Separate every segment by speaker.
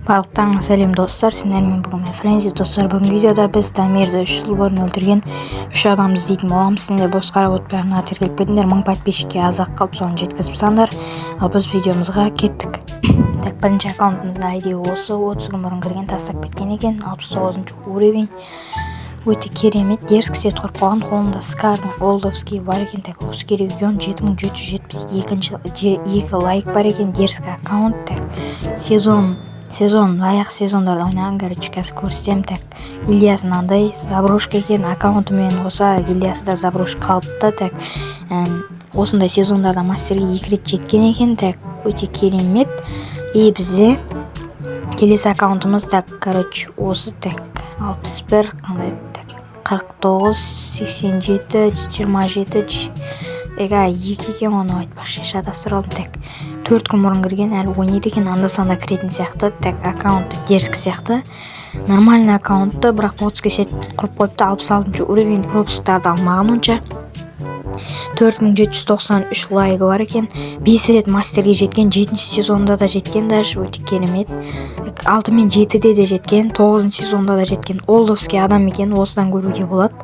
Speaker 1: Барлықтарыңа сәлем, достар! Сендермен бүгін мен, Френзи. Достар, бүгінгі видеода біз Дамирді 3 жыл бұрын өлтірген үш адамды іздейтін боламыз. Сендер бос қарап отырмай, арнаға тіркеліп кетіңдер. 1000 подписчикке аз ақ қалып, соны жеткізіп тастаңдар. Ал біз видеомызға кеттік. Так, бірінші аккаунтымыздың ID осы, 30 күн бұрын кірген, тастап кеткен екен. 69-шы уровень, өте керемет, дерзкий сет құрып қойған. Қолында Скардың олдовский бар екен. Так, русский регион, 7772 екі лайк бар екен. Дерзкий аккаунт. Так, сезон аяқ сезондарда ойнаған. Короче, қазір көрсетемін. Так, гильдиясы мынандай, заброшка екен. Аккаунтымен қоса гильдиясы да заброшка қалыпты. Так, осындай сезондарда мастерге екі рет жеткен екен. Так, өте керемет. И бізде келесі аккаунтымыз, так, короче, осы. Так, 61, қандай? Так, 49, 87, 27, эга, екі екен оны айтпақшы, шатастырып алдым. Так, 4 күн бұрын кірген, әлі ойнайды екен, анда санда кіретін сияқты. Так, аккаунты дерзкий сияқты, нормальный аккаунтты, бірақ ботский сет құрып қойыпты. 66-шы уровень, пропусктарды алмаған онша. 4793 лайгі бар екен. Бес рет мастерге жеткен, жетінші сезонда да жеткен даже, өте керемет. Алты мен жетіде де жеткен, тоғызыншы сезонда да жеткен. Олдовский адам екен, осыдан көруге болады.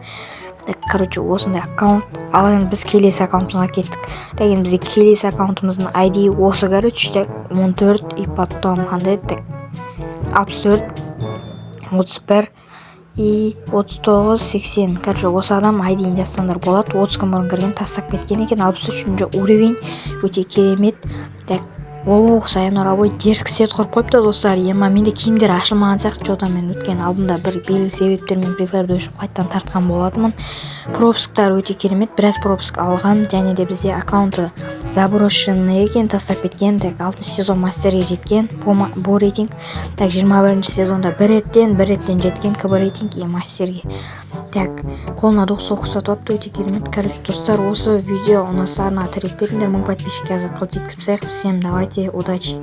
Speaker 1: Так, короче, осындай аккаунт. Ал енді біз келесі аккаунтымызға кеттік. Так, енді бізде келесі аккаунтымыздың ID осы, короче. Так, 14, и потом қандай? Так, 64, 31 и 39, 80. Короче, осы адам ID-ін жазсаңдар болады. 30 күн бұрын кірген, тастап кеткен екен. 63-ші уровень, өте керемет. Так, о, Сайонара ой, дерзкий сет құрып қойыпты, достар. Ема, менде киімдер ашылмаған сияқты че то. Мен өткен алдында бір белгілі себептермен Free Fire'ды өшіріп, қайтадан тартқан болатынмын. Пропусктар өте керемет, біраз пропуск алған. Және де бізде аккаунты заброшенный екен, тастап кеткен. Так, алтыншы сезон мастерге жеткен по рейтинг. Так, 21-сезонда бір реттен жеткен КБ рейтинг и мастерге. Так, қолына двухстволка ұстатып алыпты, өте керемет. Короче, достар, осы видео ұнаса, арнаға тіркеліп кетіңдер. 1000 подписчикке аз қалды, жеткізіп тастайық. Всем давайте, удачи!